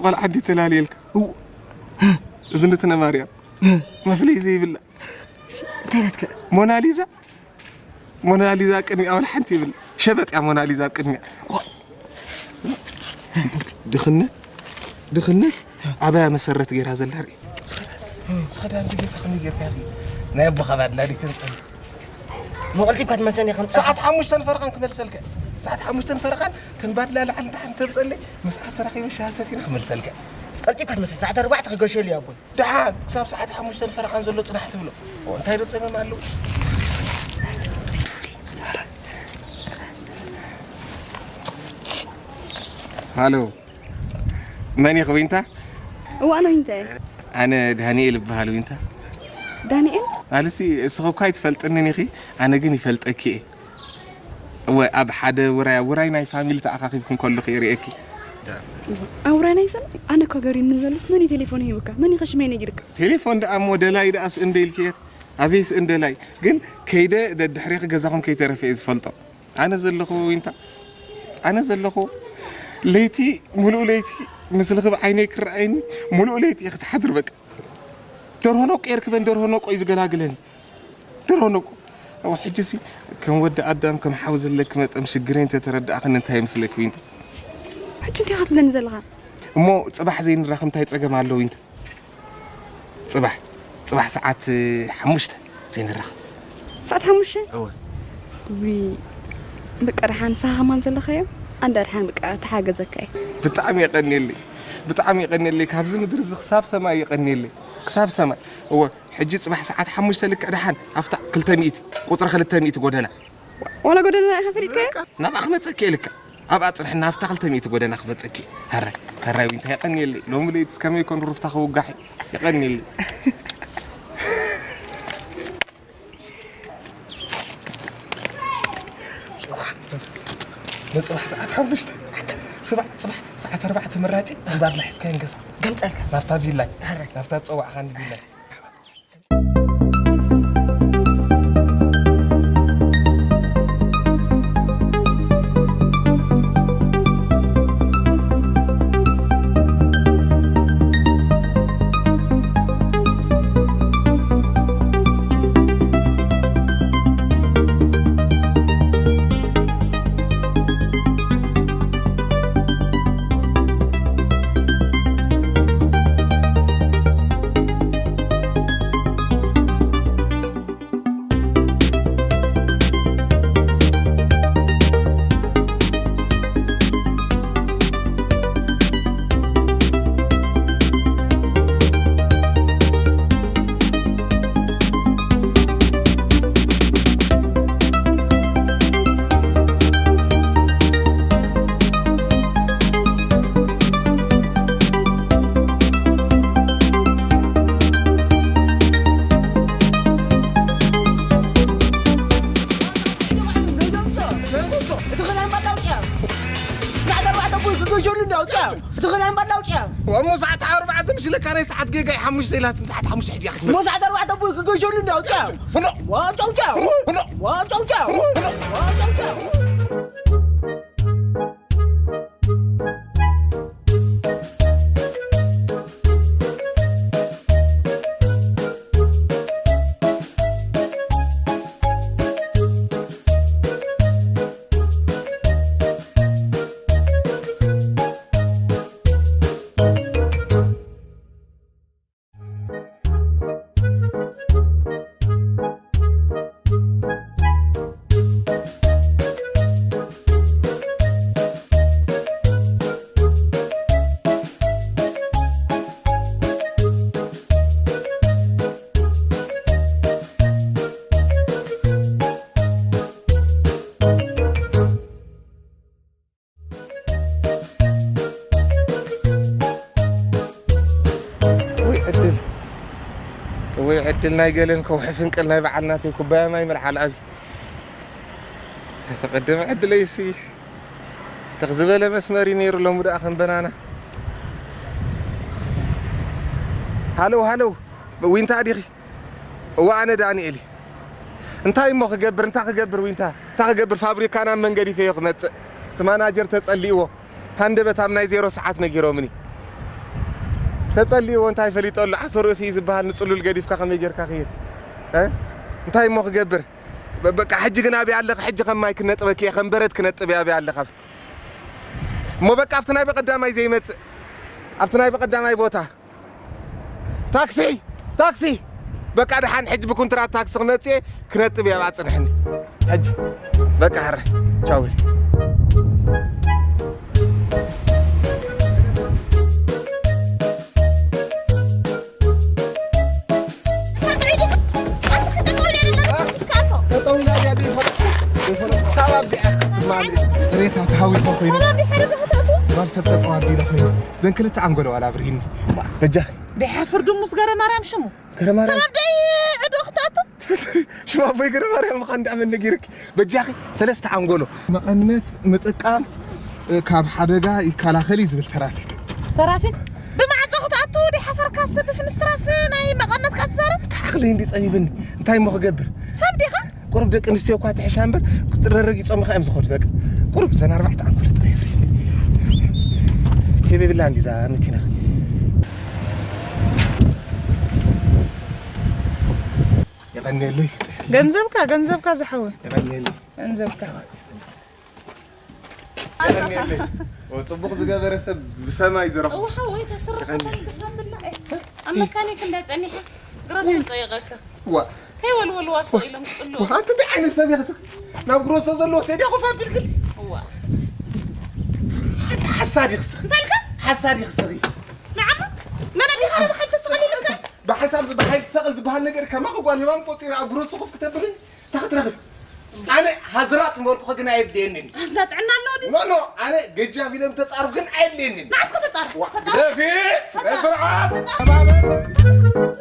ቆልዓ እንዲ ተላልየልካ። እው። እዝነትነ ማርያም። መፍለይ ዘይብላ። እንታይ ናትከ? ሞናሊዛ? ሞናሊዛ ቅድሚያ ዋላ ሓንቲ ይብል። ሸበጥ እያ ሞናሊዛ ኣብ ቅድሚያ። ድኽነት፣ ድኽነት ኣበያ መሰረት ገይራ ዘላ ርኢ። ስኸዳ፣ ስኸዳ፣ ኣብዚ ጌርካ ከመይ ጌርካ ርኢ። ናይ ኣቦኻ ባድላ ድዩ ተምፀኒ? መቐልቲ እኳ ትመልሰኒ ከም ፀሓይ። ሰዓት ሓሙሽተን ፈረቓን ክመልሰልካ። ሰዓት ሓሙሽተን ፈረቓን ተን ባድላ ላዕሊ ንታሕቲ ተምፀለይ፣ ምስኣ ተራኺበ ሻሂ ሰቲና ክመልሰልካ። ቀልጢፍካ ትመልሰኒ፣ ሰዓት ኣርባዕተ ክገሸሉ እዩ ኣቦይ። ደሓን ክሳብ ሰዓት ሓሙሽተን ፈረቓን ዘሎ ጽናሕ ትብሎ። እንታይ ዶ ጸገም ኣለዎ? ሃሎ፣ መን ኢኺ ዊንታ? እዋእ፣ ኣነ ዊንታ እየ። ኣነ ዳንኤል እበሃል ዊንታ። ዳንኤል? ማለትሲ እስኺ እኳ ኣይትፈልጥንን ኢኺ፣ ኣነ ግን ይፈልጠኪ እየ። እወ፣ ኣብ ሓደ ውራይ፣ ኣብ ውራይ ናይ ፋሚሊ ተኣኻኺብክን ከለኹ እየ ርእየኪ። ኣብ ውራይ ናይ ሰብ? ኣነ እኳ ገሪምኒ ዘሎስ መን እዩ ቴሌፎን ሂቡካ? መን እዩ ኸ ሽመይ ነጊርካ? ቴሌፎን ደኣ እሞ ደላይ ደኣ ስእንደ ኢልኪ እየ። ኣበይ ስእንደላይ? ግን ከይደ ደድሕሬኺ ገዛኹም ከይተረፈ እየ ዝፈልጦ። ኣነ ዘለኹ ዊንታ፣ ኣነ ዘለኹ ለይቲ፣ ሙሉእ ለይቲ ምስልኺ ብዓይነይ ክረኣየኒ፣ ሙሉእ ለይቲ እየ ክትሓድር በቃ። ደርሆ ነቆ የርክበን፣ ደርሆ ነቆ እዩ ዝገላግለኒ። ደርሆ ነቆ። እወ፣ ሕጂሲ ከም ወዲ ኣዳም፣ ከም ሓው ዘለኪ መጠን ሽግረይ እንተተረዳእኽኒ እንታይ ይመስለኪ ዊንታ? ሕጂ እንታይ ኢኻ ትብለኒ ዘለኻ? እሞ ጽባሕ ዘይንራኸብ እንታይ ጸገም ኣሎ ዊንታ? ጽባሕ፣ ጽባሕ ሰዓት ሓሙሽተ ዘይንራኸብ። ሰዓት ሓሙሽተ? እወ። ውይ፣ በቃ ደሓን ንስኻ ከማን ዘለኻዮ? ኣንዳ ደሓን በቃ ተሓገዘካ እየ። ብጣዕሚ የቐንየለይ። ብጣዕሚ የቐንየለይ። ካብዚ ምድሪ እዚ ክሳብ ሰማይ የቐንየለይ። ክሳብ ሰማይ። እወ፣ ሕጂ ጽባሕ ሰዓት ሓሙሽተ ልክዕ ደሓን ኣብታ ክልተ ሚእቲ፣ ቁጽሪ ክልተ ሚእቲ ጎደና። ዋላ ጎደና ኢኻ ፈሊጥካዮ? ናብኣ ክመጸኪ እየ ልክዕ። ኣብኣ ጽንሕና ኣብታ ክልተ ሚእቲ ጎደና ክመጸኪ። ሃራይ፣ ሃራይ ዊንታ የቐንየለይ። ሎሚ ለይትስ ከመይ ኮን ሩፍታ ክውጋሕ የቐንየለይ። ንጽባሕ ሰዓት ሓሙሽተ። ስማዕ፣ ጽባሕ ሰዓት ኣርባዕተ ምራጭ እምባር ላሒዝካ ይንገሳ። ገምጸልካ። ናብታ ቪላይ። ሃራይ። ናብታ ዝጸዋዕኻኒ ቪላይ። እቲ ኽዳን ባዳ ኣውፅያ። ሰዓት ኣርባዕተ እኮ ክገሸሉ እንዲ ኣውፅያ። እቲ ኽዳን ባዳ ኣውፅያ። እሞ ሰዓት ኣርባዕተ ምሽ ኢለካ ናይ ሰዓት ጌጋ እዩ። ሓሙሽተ ኢላትን ሰዓት ሓሙሽተ ሕጂ እያ ክትመፅእ። እሞ ሰዓት ኣርባዕተ እኮ ክገሸሉ እንዲ ኣውፅያ። ፍኖ። ዋው ጫው ጫው። ፍኖ። ዋው ጫው ጫው። ፍኖ። ዋው ጫው ጫው። ወይ ዕድል፣ ወይ ዕድል ናይ ገለን ከውሒ ፍንቅል ናይ በዓል ናተይ ኩባያ ማይ ምልዓል ኣብዩ። ተቐደመ ዕድለይሲ ትኽ ዝበለ መስመር እዩ ነይሩ፣ ሎሚ ደኣ ከም በናና። ሃለው፣ ሃለው፣ ዊንታ ዲኺ? እወ፣ ኣነ ዳንኤል እየ። እንታይ እሞ ክገብር፣ እንታይ ክገብር ዊንታ? እንታይ ክገብር፣ ፋብሪካ ናብ መንገዲ ፈዮ ክመጽእ። እቲ ማናጀር ተጸሊእዎ። ሃንደበት ኣብ ናይ ዜሮ ሰዓት ነጊሮምኒ። ተጸልይዎ እንታይ ፈሊጠሉ? ዓሶ ርእሲ እዩ ዝበሃል፣ ንጽሉል ገዲፍካ ከመይ ጌርካ ክይድ? እ? እንታይ እሞ ክገብር? በ-፣ በቃ ሕጂ ግን ኣብይ ኣለኻ? ሕጂ ከም ማይ ክነጥበኪ እየ፣ ከም በረድ ክነጥብ እየ፣ ኣብይ ኣለኻ? እሞ በቃ ኣብቲ ናይ በቐዳማይ ዘይመጽእ፣ ኣብቲ ናይ በቐዳማይ ቦታ። ታክሲ! ታክሲ! በቃ ደሓን ሕጂ ብኩንትራት ታክሲ ክመጽእ እየ፣ ክነጥብ እየ ኣብኣ ጽንሕኒ። ሕጂ በቃ ሕረ። ቻው በል። ጠጠው ኢላ እያ ዘይፈለጥኩ፣ ዘይፈለጥኩ። ክሳብ ኣብዚኣ ትማሊ ሬታ ተሃዊኾ ኮይኑ። ሰላም፣ ብሓደ ዶ ክትኣትዉ? ጓል ሰብ ጠጠው ኣቢለ ኮይኑ። ዘን ክልተ ኣንጎሎ ዋላ ኣብርሂኒ። በጃኺ። ደይ ሓፍር ድሙስ ገረ ማርያም ሽሙ። ገረ ማርያም። ሰላም ደይ ዕዶ ክትኣቱ? ሽም ኣቦይ ገረ ማርያም ምዃን እንዳመን ነጊርክ። በጃኺ ሰለስተ ኣንጎሎ። መቐነት ምጥቃም፣ እ፣ ካብ ሓደጋ ይከላኸል እዩ ዝብል ተራፊክ። ተራፊክ? ብማዕጾ ክትኣቱ ደይ ሓፈርካስ ብፍንስትራስ ናይ መቐነትካ ትዛረብ? እቲ ዓቕለይ እንዲ ጸቢብኒ። እንታይ እሞ ክገብር? ሰብ ዲኻ? ቁሩብ ደቂ ኣንስትዮ እኳ ትሕሻ እምበር፣ ክትረረጊጾም ኢኻ እዮም ዝኾዱ። በቃ፣ ቁሩብ ዘን ኣርባዕተ ኣንጎሎ ጥራይ የፍሪ። ቴቤ ብላ እንዲዛ መኪና። የቐንየለይ፣ ገንዘብካ፣ ገንዘብካ ዝሓወ። የቐንየለይ። ገንዘብካ። የቐንየለይ። ኦ፣ ጽቡቕ ዝገበረ ሰብ ብሰማይ ዝረኽቦ። እወ፣ ሓወይ፣ ተስርሕ የቐንየለይ። ተንክፍ ኣብላ፣ እ፣ ኣብ መካኒክ እንዳ ጸኒሐ ግረስ ጸይቐካ። ዋ። ከይወልወልዋ ስቕ ኢሎም ክጽልኡ። ዋ፣ ኣንቲ እንታይ ዓይነት ሰብ ኢኺ ስኽ? ናብ ግሮሶ ዘለዎ ሰድያ ኮፍ ኣቢልክል? እዋ። ኣንቲ ሓሳድ ኢኺ ስኽ። እንታይ ኢልካ? ሓሳድ ኢኺ ስኽ። ንዓኻ? መን ኣዲኻ ብሓይሊ ተስቕል ኢልካ? ብሓሳብ ዝ-፣ ብሓይሊ ትሰቕል ዝበሃል ነገር ከማኺ ጓል ህማም ቆጺረ ኣብ ግሮሶ ኮፍ ክተብልን እንታይ ክትረኽብ? ኣነ ሃዝራጥ ምበልኩኺ ግን ኣየድልየንን። ኣንታ ጥዕና ኣለዎ ድዩ? ኖ፣ ኖ፣ ኣነ ገጃፍ ኢለ ምተጻርፍ ግን ኣየድልየንን። ንዓስከ ተጻርፍ፣ ዋ፣ ተጻርፍ። ደፊት፣ ስነ ተጻርፍ። ስርዓት፣ ተጻርፍ። ተባበር።